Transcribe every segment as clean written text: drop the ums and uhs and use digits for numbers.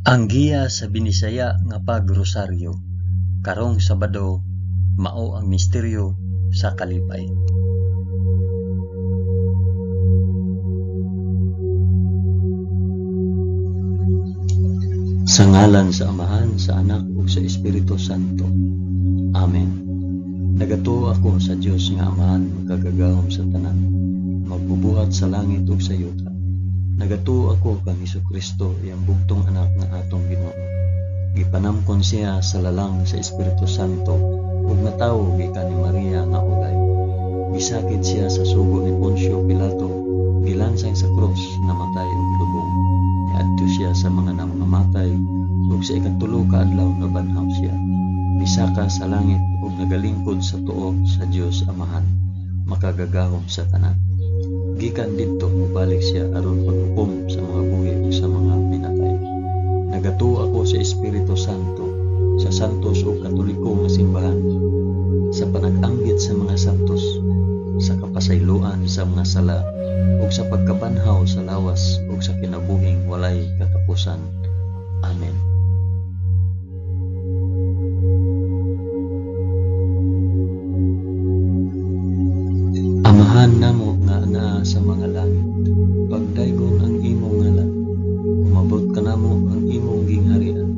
Ang giya sa Binisaya nga pagrosaryo karong Sabado mao ang misteryo sa kalipay. Sa ngalan sa Amahan, sa Anak ug sa Espiritu Santo. Amen. Nagatuo ako sa Dios nga Amahan makagagahom sa tanan, magbubuhat sa langit ug sa yuta. Nagatuo ako kang Hesukristo, iyang bugtong anak nga atong Ginoo. Gipanamkon siya sa lalang sa Espiritu Santo ug natawo gikan ni Maria nga ulay. Gisakit siya sa sugo ni Poncio Pilato, gilansang sa krus, namatay ug gilubong. Niadto siya sa mga nangamatay ug sa ikatulo ka adlaw nabanhaw siya. Misaka sa langit ug nagalingkod sa tuo sa Dios Amahan, makagagahom sa tanan. Gikan didto mobalik siya aron paghukom sa mga buhi ug sa mga minatay. Nagatuo ako sa Espiritu Santo, sa santos ug katoliko nga simbahan, sa panag-anggit sa mga santos, sa kapasayloan sa mga sala, ug sa pagkabanhaw sa lawas ug sa kinabuhing walay katapusan. Amen. Amahan namo nga naa sa mga langit, pagdaygon ang imong ngalan, umabot kanamo ang imong gingharian,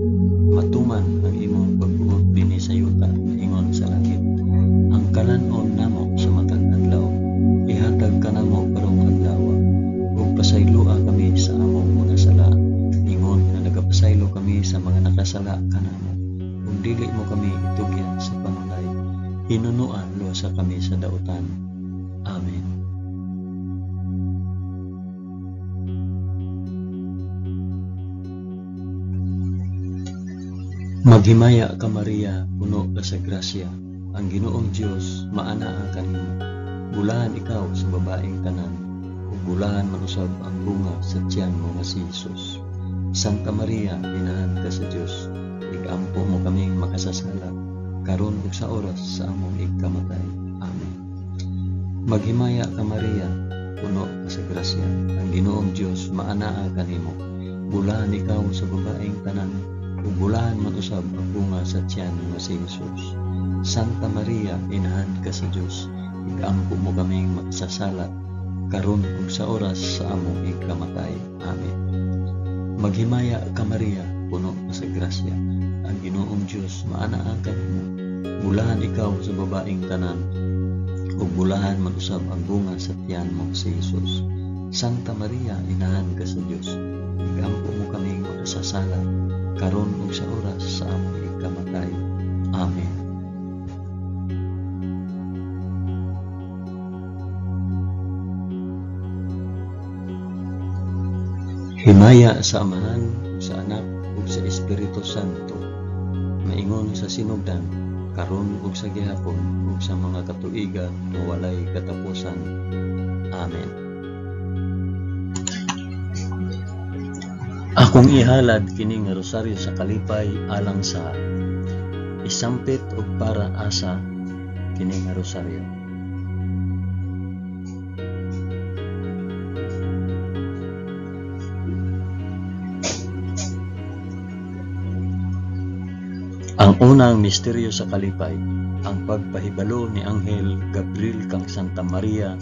matuman ang imong pagbuot dinhi sa yuta ingon sa langit. Ang kalan-on namo sa matag adlaw, ihatag kanamo karong adlaw, ug pasayloa kami sa among mga sala, ingon nga nagapasaylo kami sa mga nakasala kanamo, ug dili mo kami itugyan sa panulay, hinunoa luwasa kami sa dautan. Amen. Maghimaya ka Maria, puno ka sa grasya, ang Ginoong Dios maanaa kanimo. Bulahan ikaw sa babaeng tanan, ug bulahan man usab ang bunga sa tiyan mo nga si Jesus. Santa Maria, inahan ka sa Dios, igampo mo kaming makasasala, karon ug sa oras sa among igkamatay. Amen. Maghimaya ka Maria, puno ka sa grasya, ang Ginoong Dios maanaa kanimo. Bulahan ikaw sa babaeng tanan, ug bulahan man usab ang bunga sa tiyan nga si Jesus. Santa Maria, inahan ka sa Dios, igampo mo kaming makasasala, karon ug sa oras sa among igkamatay. Amen. Maghimaya ka Maria, puno ka sa grasya, ang Ginoong Dios maanaa kanimo. Bulahan ikaw sa babaeng tanan, ug bulahan man usab ang bunga sa tiyan mo si Jesus. Santa Maria, inahan ka sa Dios, igampo mo kaming makasasala, karon ug sa oras sa among igkamatay. Amen. Himaya sa Amahan, ug sa Anak, ug sa Espiritu Santo, maingon sa sinugdan, karon ug sa gihapon, ug sa mga katuigan nga walay katapusan. Amen. Akong ihalad kini nga rosaryo sa kalipay alang sa isampit og para asa kini nga rosaryo. Ang unang misteryo sa kalipay, ang pagpahibalo ni Anghel Gabriel kang Santa Maria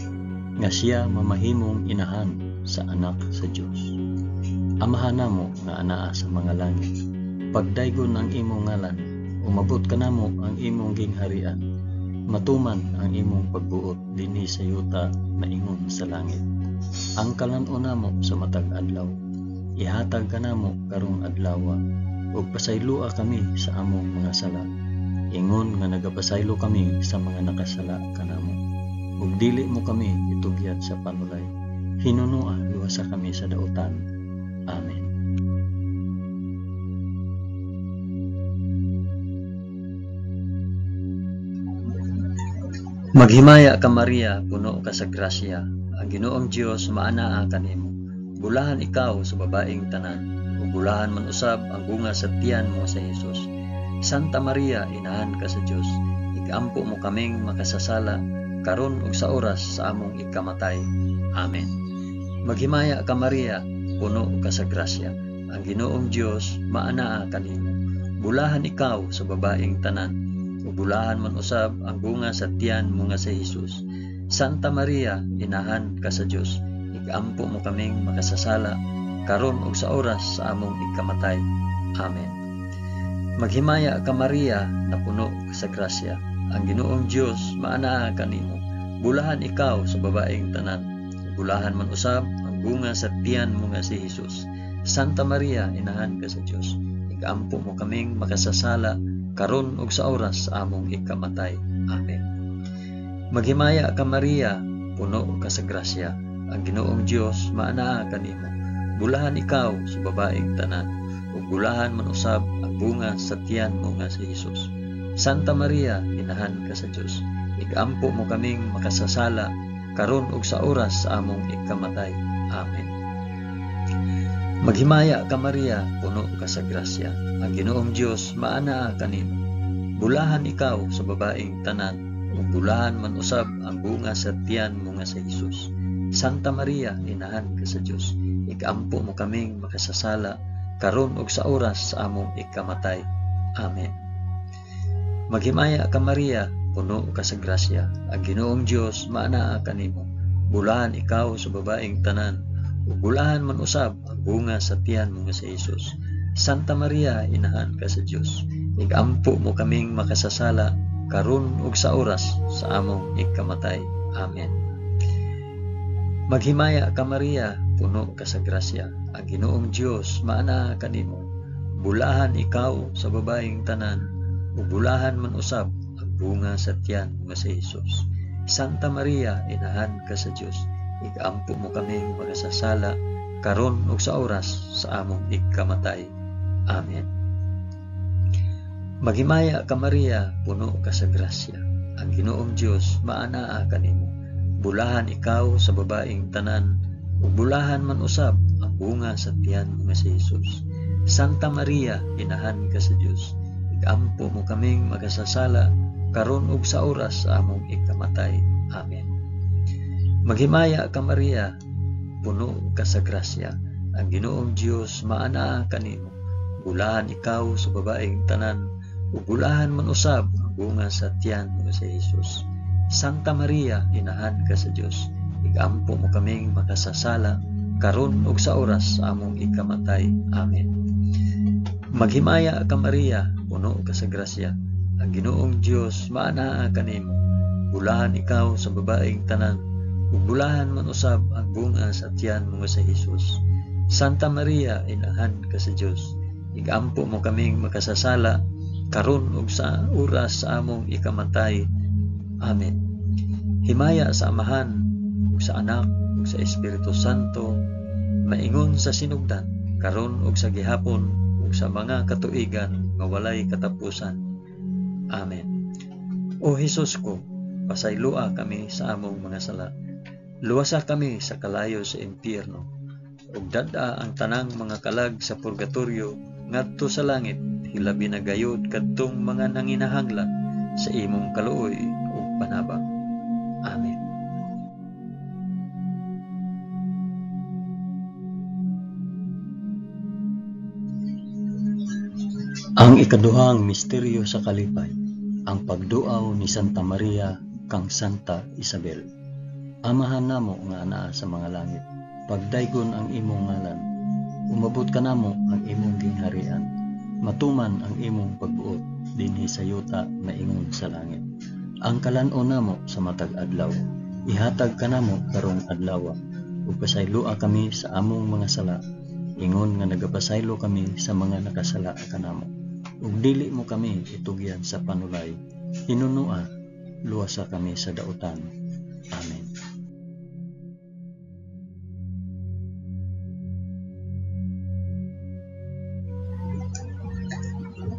nga siya mamahimong inahan sa anak sa Dios. Amahan namo nga anaa sa mga langit, pagdaygon ang imong ngalan, umabot kanamo ang imong gingharian, matuman ang imong pagbuot dinhi sa yuta maingon sa langit. Ang kalan-on namo sa matag adlaw, ihatag kanamo karong adlawa, ug pasayloa kami sa among mga sala, ingon nga nagapasaylo kami sa mga nakasala kanamo. Ug dili mo kami itugyan sa panulay, hinunoa luwasa kami sa dautan. Amen. Maghimaya ka Maria, puno ka sa grasya, ang Ginoong Dios maanaa kanimo. Bulahan ikaw sa babaeng tanan, ug bulahan man usab ang bunga sa tiyan mo sa Jesus. Santa Maria, inahan ka sa Dios, igampo mo kaming makasasala, karon ug sa oras sa among ikamatay. Amen. Maghimaya ka Maria, puno ka sa grasya, Ang Ginoong Dios maanaa kanimo. Bulahan ikaw sa babaeng tanan, ug bulahan man usab ang bunga sa tiyan mo nga si Hesus. Santa Maria, inahan ka sa Dios, igampo mo kaming makasasala karon ug sa oras sa among ikamatay. Amen. Maghimaya ka Maria, napuno ka sa grasya. Ang Ginoong Dios maanaa kanimo. Bulahan ikaw sa babaeng tanan, ug bulahan man usab ang bunga sa tiyan mo nga si Hesus. Santa Maria, inahan ka sa Dios, igampo mo kaming makasasala karon ug sa oras sa among ikamatay. Amen. Maghimaya ka Maria, puno ka sa grasya. Ang Ginoong Dios maanaa kanimo. Bulahan ikaw sa babaeng tanan, ug bulahan man usab ang bunga sa tiyan mo nga si Hesus. Santa Maria, inahan ka sa Dios, igampo mo kaming makasasala karon ug sa oras sa among ikamatay. Amen. Maghimaya ka Maria, puno ka sa grasya. Ang Ginoong Dios maanaa kanimo. Bulahan ikaw sa babaeng tanan, ug bulahan man usab ang bunga sa tiyan mo nga si Hesus. Santa Maria, inahan ka sa Dios, ikampo mo kaming makasasala karon ug sa oras sa among ikamatay. Amen. Maghimaya ka Maria, puno ka sa grasya. Ang Ginoong Dios maanaa kanimo. Bulahan ikaw sa babaeng tanan, ug bulahan man usab ang bunga sa tiyan mo nga si Hesus. Santa Maria, inahan ka sa Dios, igampo mo kaming makasasala karon ug sa oras sa among ikamatay. Amen. Maghimaya ka Maria, puno ka sa grasya. Ang Ginoong Dios maanaa kanimo. Bulahan ikaw sa babaeng tanan, ug bulahan man usab ang bunga sa tiyan mo nga si Hesus. Santa Maria, inahan ka sa Dios, igampo mo kaming makasasala karon ug sa oras sa among ikamatay. Amen. Maghimaya ka Maria, puno ka sa grasya. Ang Ginoong Dios maanaa kanimo. Bulahan ikaw sa babaeng tanan, ug bulahan man usab ang bunga sa tiyan mo nga si Hesus. Santa Maria, inahan ka sa Dios, igampo mo kaming makasasala karon ug sa oras sa among ikamatay. Amen. Maghimaya ka Maria, puno ka sa grasya. Ang Ginoong Dios maanaa kanimo. Bulahan ikaw sa babaeng tanan, ug bulahan man usab ang bunga sa tiyan mo nga si Hesus. Santa Maria, inahan ka sa Dios, igampo mo kaming makasasala karon ug sa oras sa among ikamatay. Amen. Maghimaya ka Maria, puno ka sa grasya. Ang Ginoong Dios maanaa kanimo. Bulahan ikaw sa babaeng tanan, ug bulahan man usab ang bunga sa tiyan mo nga si Hesus. Santa Maria, inahan ka sa Dios, igampo mo kaming makasasala karon ug sa oras sa among ikamatay. Amen. Himaya sa Amahan ug sa Anak ug sa Espiritu Santo, maingon sa sinugdan, karon ug sa gihapon ug sa mga katuigan nga walay katapusan. Amen. O Hesus ko, pasayloa kami sa among mga sala. Luwasa kami sa kalayo sa impyerno, ug dad-a ang tanang mga kalag sa purgatorio ngadto sa langit, hilabi na gayod kadtong mga nanginahanglan sa imong kaluoy ug panabang. Amen. Ang ikaduhang misteryo sa kalipay, ang pagduaw ni Santa Maria kang Santa Isabel. Amahan namo nga anaa sa mga langit, pagdaygon ang imong ngalan, umabot kanamo ang imong gingharian, matuman ang imong pagbuot dinhi sa yuta maingon sa langit. Ang kalan-on namo sa matag adlaw, ihatag kanamo karong adlaw, ug pasayloa kami sa among mga sala, ingon nga nagapasaylo kami sa mga nakasala kanamo. Ug dili mo kami itugyan sa panulay, hinunua, luwasa kami sa dautan. Amen.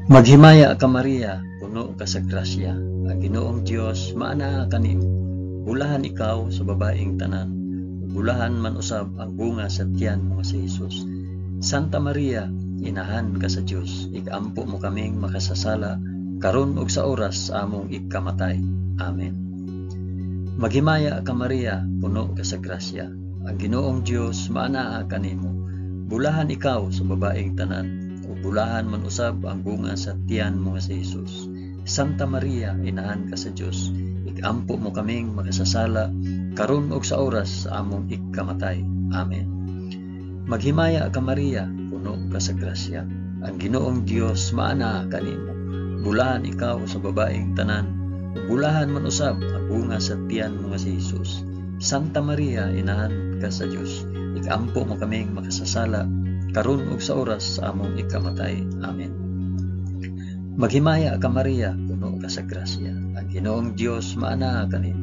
Maghimaya ka Maria, puno ka sa grasya. Ang Ginoong Dios maanaa kanimo. Bulahan ikaw sa babaeng tanan, ug bulahan man usab ang bunga sa tiyan mo nga si Hesus. Santa Maria, inahan ka sa Dios, igampo mo kaming makasasala karon ug sa oras sa among ikamatay. Amen. Maghimaya ka Maria, puno ka sa grasya. Ang Ginoong Dios maanaa kanimo. Bulahan ikaw sa babaeng tanan, ug bulahan man usab ang bunga sa tiyan mo nga si Jesus. Santa Maria, inahan ka sa Dios, ikampo mo kaming makasasala, karon ug sa oras sa among ikamatay. Amen. Maghimaya ka Maria, puno ka sa grasya. Ang Ginoong Dios maanaa kanimo. Bulahan ikaw sa babaeng tanan, ug bulahan man usab ang bunga sa tiyan mo nga si Jesus. Santa Maria, inahan ka sa Dios, ikampo mo kaming makasasala, karon ug sa oras sa among ikamatay. Amen. Maghimaya ka Maria, puno ka sa grasya. Ang Ginoong Dios maanaa kanimo.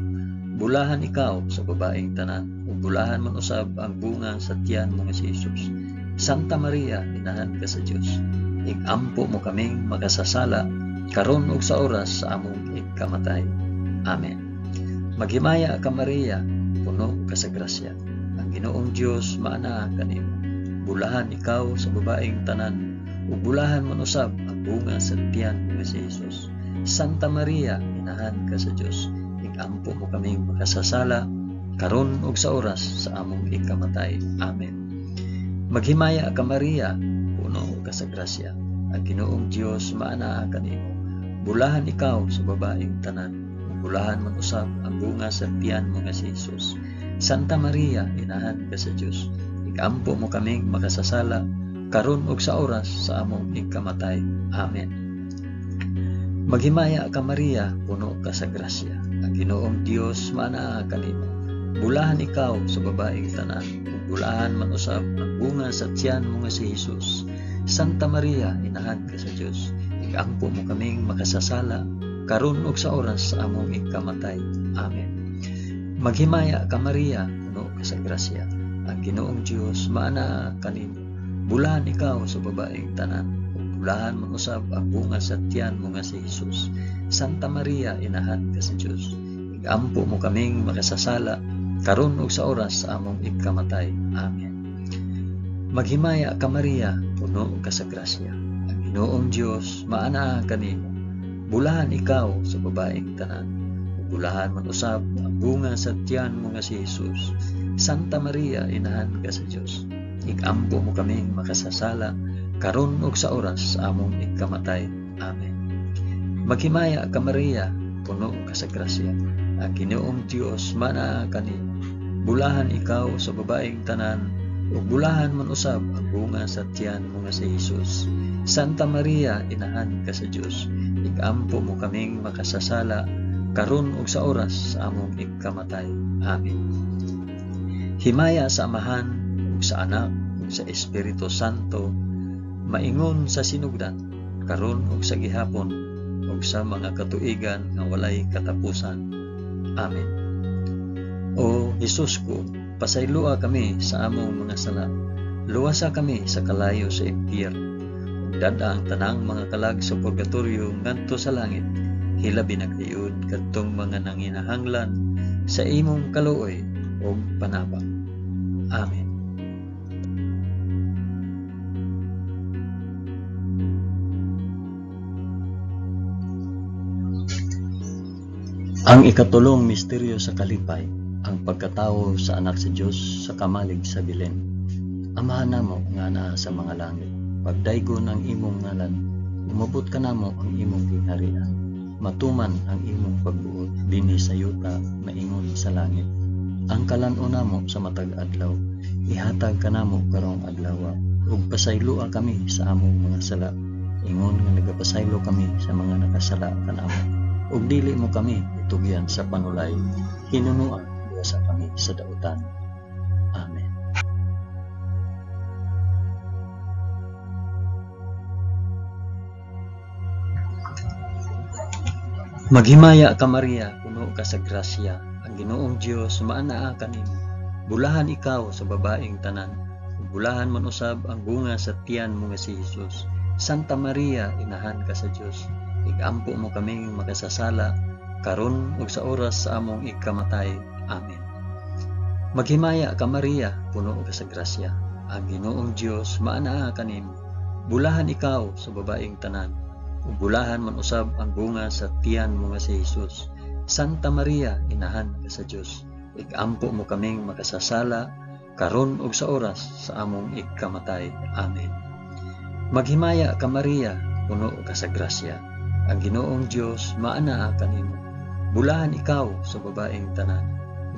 Bulahan ikaw sa babaeng tanan, ug bulahan man usab ang bunga sa tiyan mo nga si Jesus. Santa Maria, inahan ka sa Dios, ikampo mo kaming makasasala, karon ug sa oras sa among ikamatay. Amen. Maghimaya ka Maria, puno ka sa grasya. Ang Ginoong Dios maanaa kanimo. Bulahan ikaw sa babaeng tanan, ug bulahan man usab ang bunga sa tiyan mo nga si Jesus. Santa Maria, inahan ka sa Dios, ikampo mo kaming makasasala, karon ug sa oras sa among ikamatay. Amen. Maghimaya ka Maria, puno ka sa grasya. Ang Ginoong Dios maanaa kanimo. Bulahan ikaw sa babaeng tanan, ug bulahan man usab ang bunga sa tiyan mo nga si Jesus. Santa Maria, inahan ka sa Dios, ikampo mo kaming makasasala, karon ug sa oras sa among ikamatay. Amen. Maghimaya ka Maria, puno ka sa grasya. Ang Ginoong Dios maanaa kanimo. Bulahan ikaw sa babaeng tanan, ug bulahan man usab ang bunga sa tiyan mo nga si Jesus. Santa Maria, inahan ka sa Dios, ikampo mo kaming makasasala, karon ug sa oras sa among ikamatay. Amen. Maghimaya ka Maria, puno ka sa grasya. Ang Ginoong Dios maanaa kanimo. Bulahan ikaw sa babaeng tanan, ug bulahan man usab ang bunga sa tiyan mo nga si Jesus. Santa Maria, inahan ka sa Dios, ikampo mo kaming makasasala, karon ug sa oras sa among ikamatay. Amen. Maghimaya ka Maria, puno ka sa grasya. Ang Ginoong Dios maanaa kanimo. Bulahan ikaw sa babaeng tanan, ug bulahan man usab ang bunga sa tiyan mo nga si Jesus. Santa Maria, inahan ka sa Dios, ikampo mo kaming makasasala, karon ug sa oras sa among ikamatay. Amen. Maghimaya ka Maria, puno ka sa grasya. Ang Ginoong Dios maanaa kanimo. Bulahan ikaw sa babaeng tanan, ug bulahan man usab ang bunga sa tiyan mo nga si Jesus. Santa Maria, inahan ka sa Dios, ikampo mo kaming makasasala, karon ug sa oras sa among ikamatay. Amen. Himaya sa Amahan, ug sa Anak, ug sa Espiritu Santo, maingon sa sinugdan, karon ug sa gihapon, ug sa mga katuigan nga walay katapusan. Amen. O Jesus ko, pasayloa kami sa among mga sala. Luwasa kami sa kalayo sa impyerno. Ug dad-a ang tanang mga kalag sa purgatorio ngadto sa langit. Hilabi na gayud kadtong mga nanginahanglan sa imong kaluoy ug panabang. Amen. Ang ikatulong misteryo sa kalipay, ang pagkatawo sa anak sa Dios sa kamalig sa Belen. Amahan namo nga naa sa mga langit, pagdaygon ang imong ngalan, umabot kanamo ang imong gingharian, matuman ang imong pagbuot dinhi sa yuta maingon sa langit. Ang kalan-on namo sa matag adlaw, ihatag kanamo karong adlaw, ug pasayloa kami sa among mga sala, ingon nga nagapasaylo kami sa mga nakasala kanamo. Ug dili mo kami itugyan sa panulay, hinunoa sa kami sa dautan. Amen. Maghimaya ka Maria, puno ka sa grasya. Ang Ginoong Dios maanaa kanimo. Bulahan ikaw sa babaeng tanan, ug bulahan man usab ang bunga sa tiyan mo nga si Jesus. Santa Maria, inahan ka sa Dios, ikampo mo kaming makasasala, karon ug sa oras sa among ikamatay. Amen. Maghimaya ka Maria, puno ka sa grasya. Ang Ginoong Dios maanaa kanimo. Bulahan ikaw sa babaeng tanan, ug bulahan man usab ang bunga sa tiyan mo nga si Jesus. Santa Maria, inahan ka sa Dios, ikampo mo kaming makasasala, karon ug sa oras sa among ikamatay. Amen. Maghimaya ka Maria, puno ka sa grasya. Ang Ginoong Dios maanaa kanimo. Bulahan ikaw sa babaeng tanan.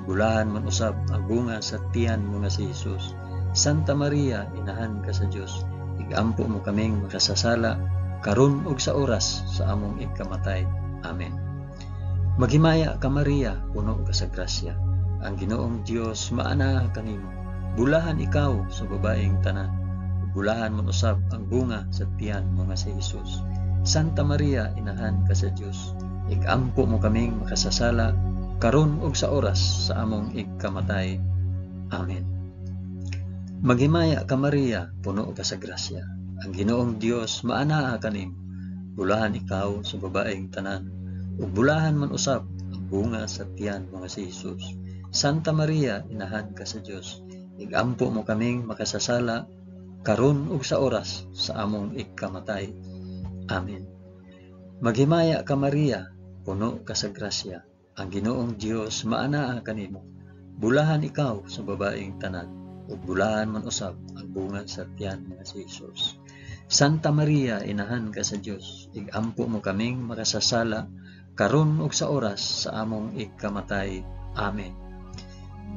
Bulahan man usab ang bunga sa tiyan mo nga si Jesus. Santa Maria, inahan ka sa Dios. Igampo mo kaming makasasala karon ug sa oras sa among ikamatay. Amen. Maghimaya ka Maria, puno ka sa grasya. Ang Ginoong Dios maanaa kanimo. Bulahan ikaw sa babaeng tanan. Bulahan man usab ang bunga sa tiyan mo nga si Jesus. Santa Maria, inahan ka sa Dios. Igampo mo kaming makasasala karon ug sa oras sa among ikamatay. Amen. Maghimaya ka Maria, puno ka sa grasya. Ang Ginoong Dios maanaa kanimo. Bulahan ikaw sa babaeng tanan, ug bulahan man usab ang bunga sa tiyan mo nga si Jesus. Santa Maria, inahan ka sa Dios. Igampo mo kaming makasasala karon ug sa oras sa among ikamatay. Amen. Maghimaya ka Maria, puno ka sa grasya. Ang Ginoong Dios maanaa kanimo. Bulahan ikaw sa babaeng tanan, ug bulahan man usab ang bunga sa tiyan nga si Jesus. Santa Maria, inahan ka sa Dios, igampo mo kaming makasasala karon ug sa oras sa among ikamatay. Amen.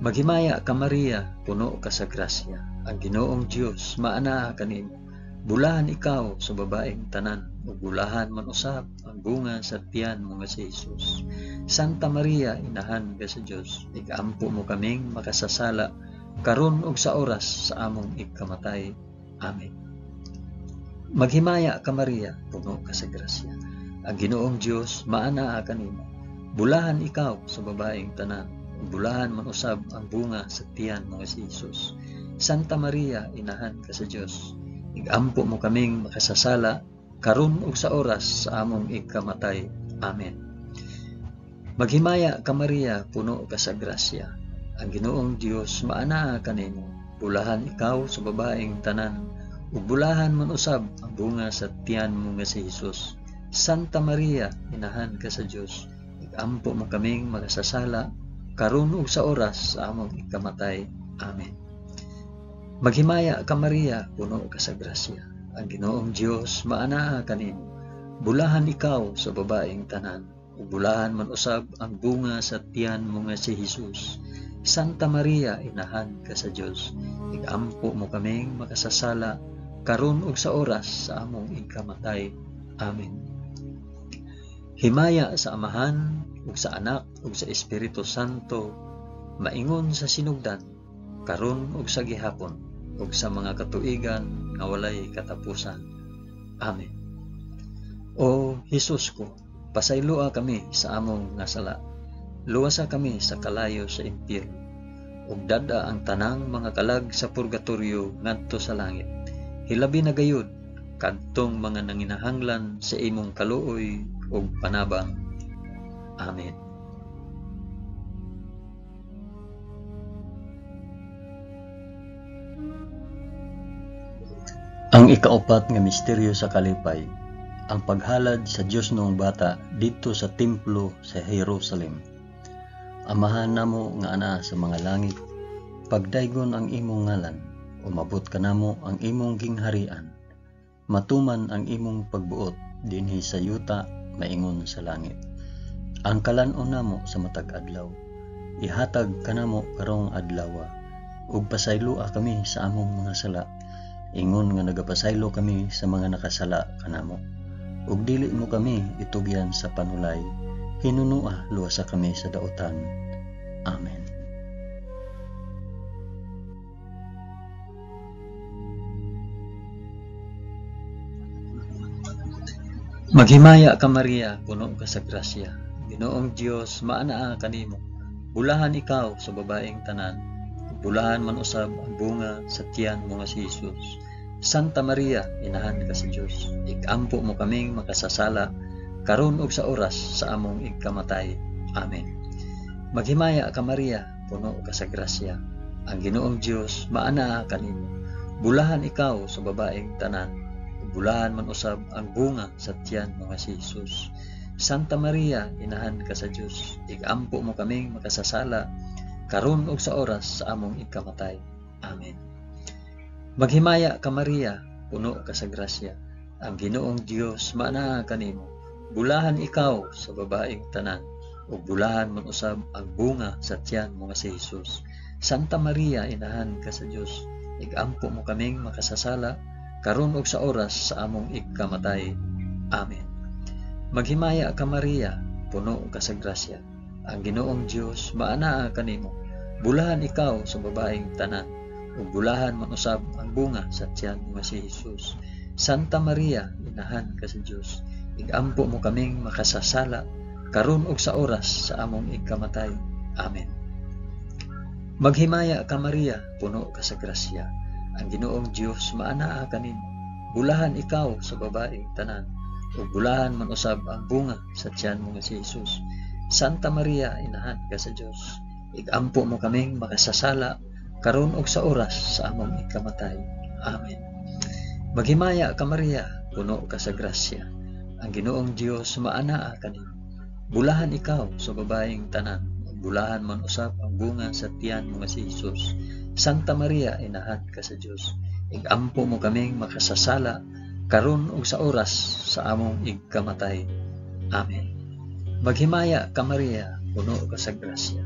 Maghimaya ka Maria, puno ka sa grasya. Ang Ginoong Dios maanaa kanimo. Bulahan ikaw sa babaeng tanan, ug bulahan man usab ang bunga sa tiyan mo nga si Jesus. Santa Maria, inahan ka sa Dios, igampo mo kaming makasasala karon ug sa oras sa among ikamatay. Amen. Maghimaya ka Maria, puno ka sa grasya. Ang Ginoong Dios maanaa kanimo. Bulahan ikaw sa babaeng tanan, ug bulahan man usab ang bunga sa tiyan mo nga si Jesus. Santa Maria, inahan ka sa Dios, igampo mo kaming makasasala karon ug sa oras sa among ikamatay. Amen. Maghimaya ka Maria, puno ka sa grasya. Ang Ginoong Dios maanaa kanimo. Bulahan ikaw sa babaeng tanan, ug bulahan man usab ang bunga sa tiyan mo nga si Jesus. Santa Maria, inahan ka sa Dios, igampo mo kaming makasasala karon ug sa oras sa among ikamatay. Amen. Maghimaya ka Maria, puno ka sa grasya. Ang Ginoong Dios maanaa kanimo. Bulahan ikaw sa babaeng tanan, ug bulahan man usab ang bunga sa tiyan mo nga si Jesus. Santa Maria, inahan ka sa Dios, igampo mo kaming makasasala karon ug sa oras sa among ikamatay. Amen. Himaya sa Amahan ug sa Anak ug sa Espiritu Santo, maingon sa sinugdan, karon ug sa gihapon, ug sa mga katuigan nga walay katapusan. Amen. O Hesus ko, pasayloa kami sa among nga sala. Luwasa kami sa kalayo sa impyerno, ug dad-a ang tanang mga kalag sa purgatorio ngadto sa langit. Hilabi na gayud kadtong mga nanginahanglan sa imong kaluoy ug panabang. Amen. Ang ikaupat nga misteryo sa kalipay, ang paghalad sa Dios noong bata didto sa templo sa Jerusalem. Amahan namo nga anaa sa mga langit, pagdaygon ang imong ngalan, umabot kanamo ang imong gingharian. Matuman ang imong pagbuot dinhi sa yuta maingon sa langit. Ang kalan-on namo sa matag adlaw, ihatag kanamo karong adlawa, ug pasayloa kami sa among mga sala, ingon nga nagapasaylo kami sa mga nakasala kanamo. Ug dili mo kami itugyan sa panulay, hinunua luwasa kami sa dautan. Amen. Maghimaya ka Maria, puno ka sa grasya. Ginoong Dios maanaa kanimo. Bulahan ikaw sa babaeng tanan, bulahan man usab ang bunga sa tiyan mo nga si Jesus. Santa Maria, inahan ka sa Dios, ikampo mo kaming makasasala karon ug sa oras sa among ikamatay. Amen. Maghimaya ka Maria, puno ka sa grasya. Ang Ginoong Dios maanaa kanimo. Bulahan ikaw sa babaeng tanan, bulahan man usab ang bunga sa tiyan mo nga si Jesus. Santa Maria, inahan ka sa Dios, ikampo mo kaming makasasala karon ug sa oras sa among ikamatay. Amen. Maghimaya ka Maria, puno ka sa grasya, ang Ginoong Dios maanaa kanimo. Bulahan ikaw sa babaeng tanan, ug bulahan man usab ang bunga sa tiyan mo nga si Jesus. Santa Maria, inahan ka sa Dios, igampo mo kaming makasasala, karon ug sa oras sa among igkamatay. Amen. Maghimaya ka Maria, puno ka sa grasya, ang Ginoong Dios maanaa kanimo. Bulahan ikaw sa babaeng tanan, ug bulahan man usab ang bunga sa tiyan mo nga si Jesus. Santa Maria, inahan ka sa Dios, igampo mo kaming makasasala, karon ug sa oras sa among igkamatay. Amen. Maghimaya ka Maria, puno ka sa grasya, ang Ginoong Dios maanaa kanimo. Bulahan ikaw sa babaeng tanan, ug bulahan man usab ang bunga sa tiyan mo nga si Jesus. Santa Maria, inahan ka sa Dios, igampo mo kaming makasasala, karon ug sa oras sa among ikamatay. Amen. Maghimaya ka Maria, puno ka sa grasya, ang Ginoong Dios maanaa kanimo. Bulahan ikaw sa babaeng tanan, ug bulahan man usab ang bunga sa tiyan mo nga si Jesus. Santa Maria, inahan ka sa Dios, igampo mo kaming makasasala, karon ug sa oras sa among igkamatay. Amen. Maghimaya ka Maria, puno ka sa grasya,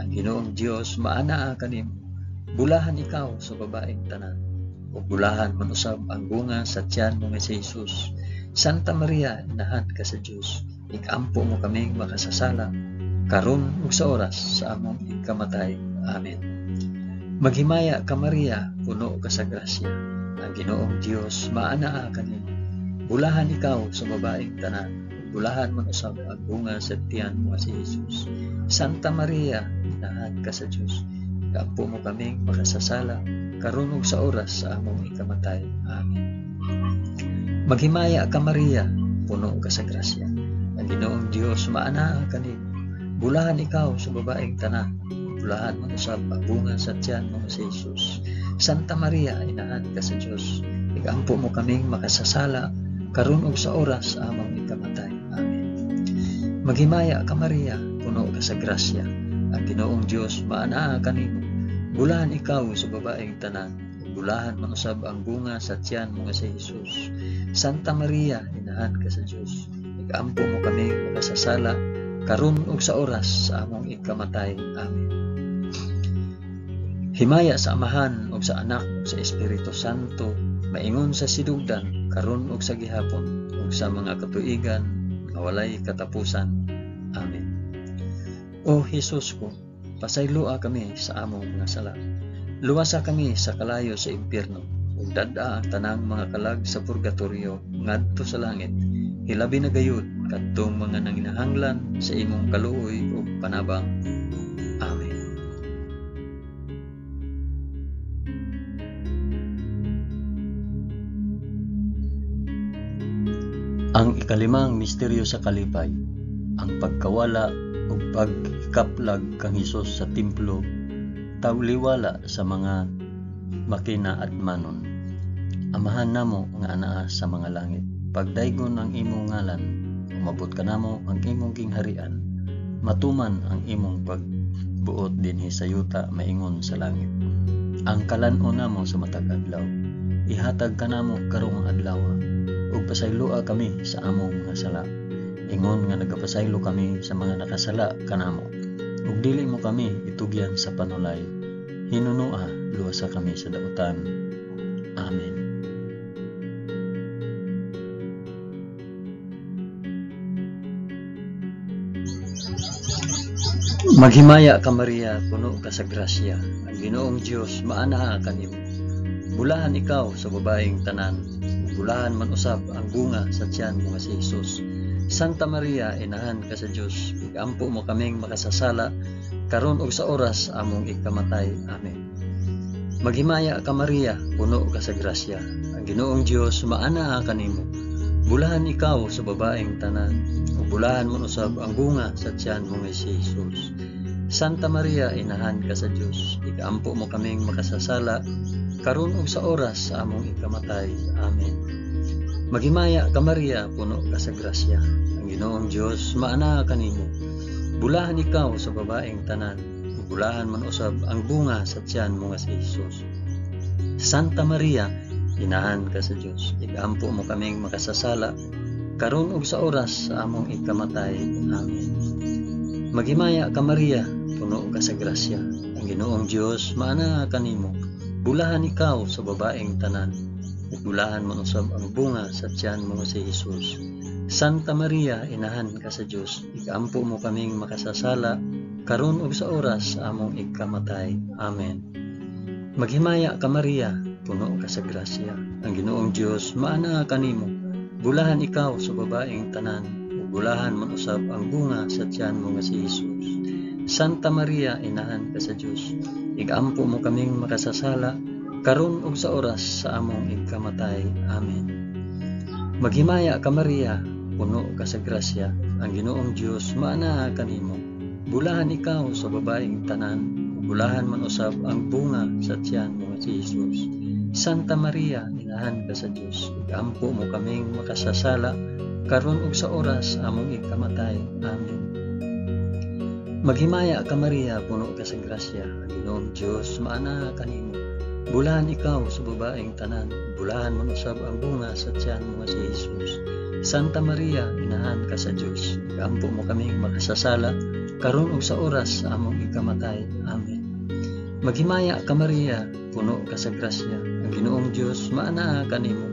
ang Ginoong Dios maanaa kanimo. Bulahan ikaw sa babaeng tanan, ug bulahan man usab ang bunga sa tiyan mo nga si Jesus. Santa Maria, inahan ka sa Dios, igampo mo kaming makasasala, karon ug sa oras sa among igkamatay. Amen. Maghimaya ka Maria, puno ka sa grasya, ang Ginoong Dios maanaa kanimo. Bulahan ikaw sa babaeng tanan, ug bulahan man usab ang bunga sa tiyan mo nga si Jesus. Santa Maria, inahan ka sa Dios, igampo mo kaming makasasala, karon ug sa oras sa among ikamatay. Amen. Maghimaya ka Maria, puno ka sa grasya, ang Ginoong Dios maanaa kanimo. Bulahan ikaw sa babaeng tanan, bulahan man usab ang bunga sa tiyan mo nga si Jesus. Santa Maria, inahan ka sa Dios, igampo mo kaming makasasala, karon ug sa oras sa among ikamatay. Amen. Maghimaya ka Maria, puno ka sa grasya, ang Ginoong Dios maanaa kanimo. Bulahan ikaw sa babaeng tanan, ug bulahan man usab ang bunga sa tiyan mo nga si Jesus. Santa Maria, inahan ka sa Dios, igampo mo kaming makasasala, karon ug sa oras sa among ikamatay. Amen. Himaya sa Amahan ug sa Anak ug sa Espiritu Santo, maingon sa sidugdan, karon ug sa gihapon, ug sa mga katuigan nga walay katapusan. Amen. O Hesus ko, pasayloa kami sa among mga sala. Luwasa kami sa kalayo sa impierno, ug dad-a ang tanang mga kalag sa purgatorio ngadto sa langit. Hilabi na gayud kadtong mga nanginahanglan sa imong kaluoy ug panabang. Amen. Ang ikalimang misteryo sa kalipay, ang pagkawala ug pagkaplag kang Hesus sa templo, tawliwala sa mga makinaadmanon. Amahan namo nga anaa sa mga langit, pagdaygon ang imong ngalan, umabot kanamo ang imong gingharian, matuman ang imong pagbuot dinhi sa yuta maingon sa langit. Ang kalan-on namo sa matag adlaw, ihatag kanamo karong adlaw, ug pasayloa kami sa among mga sala, ingon nga nagapasaylo kami sa mga nakasala kanamo. Ug dili mo kami itugyan sa panulay, hinunoa luwasa kami sa dautan. Amen. Maghimaya ka Maria, puno ka sa grasya, ang Ginoong Dios maanaa kanimo. Bulahan ikaw sa babaeng tanan, bulahan man usab ang bunga sa tiyan mo nga si Jesus. Santa Maria, inahan ka sa Dios, igampo mo kaming makasasala, karon ug sa oras among ikamatay. Amen. Maghimaya ka Maria, puno ka sa grasya, ang Ginoong Dios maanaa kanimo. Bulahan ikaw sa babaeng tanan, ug bulahan man usab ang bunga sa tiyan mo nga si Jesus. Santa Maria, inahan ka sa Dios, igampo mo kaming makasasala, karon ug sa oras sa among ikamatay. Amen. Maghimaya ka Maria, puno ka sa grasya, ang Ginoong Dios maanaa kanimo. Bulahan ikaw sa babaeng tanan, ug bulahan man usab ang bunga sa tiyan mo nga si Jesus. Santa Maria, inahan ka sa Dios, igampo mo kaming makasasala, karon ug sa oras sa among ikamatay. Amen. Maghimaya ka Maria, puno ka sa grasya, ang Ginoong Dios maana kanimo. Bulahan ikaw sa babaeng tanan, ug bulahan man usab ang bunga sa tiyan mo si Jesus. Santa Maria, inahan ka sa Dios, igampo mo kaming makasasala, karon ug sa oras sa among ikamatay. Amen. Maghimaya ka Maria, puno ka sa grasya, ang Ginoong Dios maana kanimo. Bulahan ikaw sa babaeng tanan, ug bulahan man usab ang bunga sa tiyan mo nga si Jesus. Santa Maria, inahan ka sa Dios, igampo mo kaming makasasala, karon ug sa oras sa among ikamatay. Amen. Maghimaya ka Maria, puno ka sa grasya, ang Ginoong Dios maana kanimo. Bulahan ikaw sa babaeng tanan, ug bulahan man usab ang bunga sa tiyan mo nga si Jesus. Santa Maria, inahan ka sa Dios, igampo mo kaming makasasala, karon ug sa oras among ikamatay. Amen. Maghimaya ka Maria, puno ka sa grasya, ang Ginoong Dios maana kanimo. Bulahan ikaw sa babaeng tanan, bulahan man usab ang bunga sa tiyan mo nga si Jesus. Santa Maria, inahan ka sa Dios, igampo mo kaming makasasala, karon ug sa oras sa among ikamatay. Amen. Maghimaya ka Maria, puno ka sa grasya, ang Ginoong Dios maana kanimo.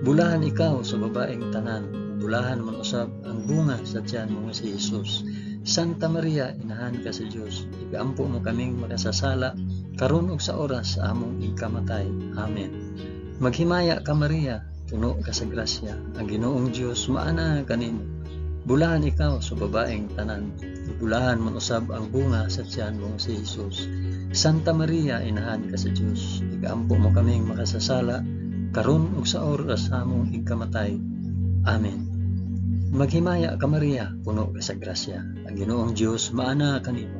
Bulahan ikaw sa babaeng tanan, bulahan man usab ang bunga sa tiyan mo nga si Jesus. Santa Maria, inahan ka sa Dios, igampo mo kaming makasasala, karon ug sa oras sa among ikamatay. Amen. Maghimaya ka Maria, puno ka sa grasya, ang Ginoong Dios maana kanimo. Bulahan ikaw sa babaeng tanan, bulahan man usab ang bunga sa tiyan mo si Jesus. Santa Maria, inahan ka sa Dios, igampo mo kaming makasasala, karon ug sa oras sa among ikamatay. Amen. Maghimaya ka Maria, puno ka sa grasya, ang Ginoong Dios maana kanimo.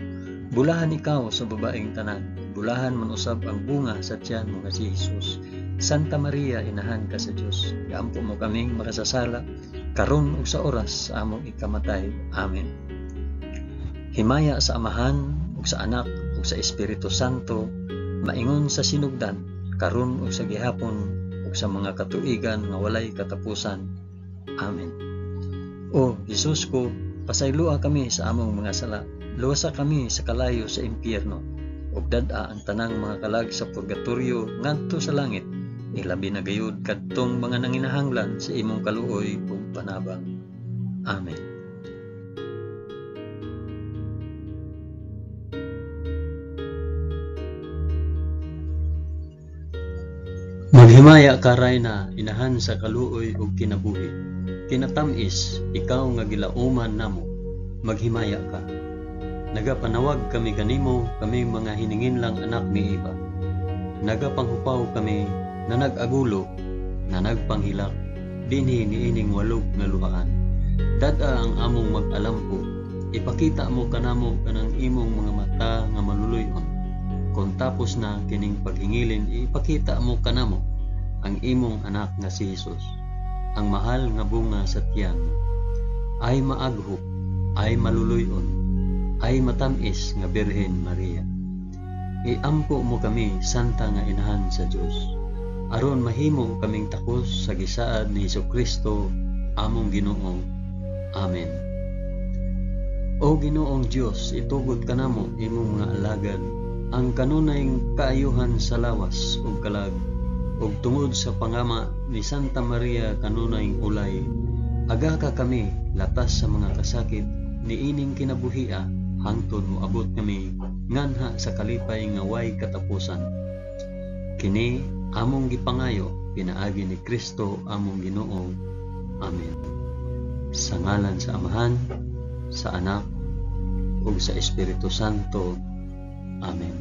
Bulahan ikaw sa babaeng tanan, bulahan man usab ang bunga sa tiyan mo nga si Jesus. Santa Maria, inahan ka sa Dios, igampo mo kaming makasasala, karon ug sa oras sa among ikamatay. Amen. Himaya sa Amahan ug sa Anak ug sa Espiritu Santo, maingon sa sinugdan, karon ug sa gihapon ug sa mga katuigan nga walay katapusan. Amen. O Jesus ko, pasayloa kami sa among mga sala, luwasa kami sa kalayo sa impyerno, ug dad-a ang tanang mga kalag sa purgatorio ngadto sa langit, ilabi na gayud kadtong mga nanginahanglan sa imong kaluoy ug panabang. Amen. Maghimaya ka Rayna, inahan sa kaluoy ug kinabuhi. Kinatamis, ikaw nga gilauman namo, maghimaya ka. Nagapanawag kami kanimo, kami mga hininginlang anak ni Eva. Nagapanghupaw kami na nag-agulo, na nagpanghilak, dinhi niining walog nga luhaan. Dad-a ang among mag-alampo, ipakita mo kanamo kanang imong mga mata nga maluluy-on. Kung tapos na kining paghingilin, ipakita mo kanamo ang imong anak nga si Jesus, ang mahal nga bunga sa tiyan. Ay maaghop, ay maluluy-on, ay matamis nga Birhen Maria. Iampo mo kami, Santa nga Inahan sa Dios, aron mahimo kaming takos sa gisaad ni Hesukristo among Ginoo. Amen. O Ginoong Dios, itugot kanamo imong mga alagad ang kanunay kaayuhan sa lawas ug kalag, ug tungod sa pangama ni Santa Maria kanunay ulay, agaka kami latas sa mga kasakit niining kinabuhia hangtod moabot kami nganha sa kalipay nga way katapusan. Kini among gipangayo pinaagi ni Kristo among Ginoo. Amen. Sa ngalan sa Amahan, sa Anak, ug sa Espiritu Santo. Amen.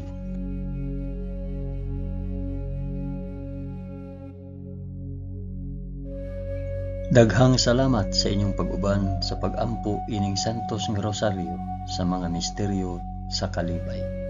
Daghang salamat sa inyong pag-uban sa pag-ampo ining Santos nga Rosaryo sa mga misteryo sa kalipay.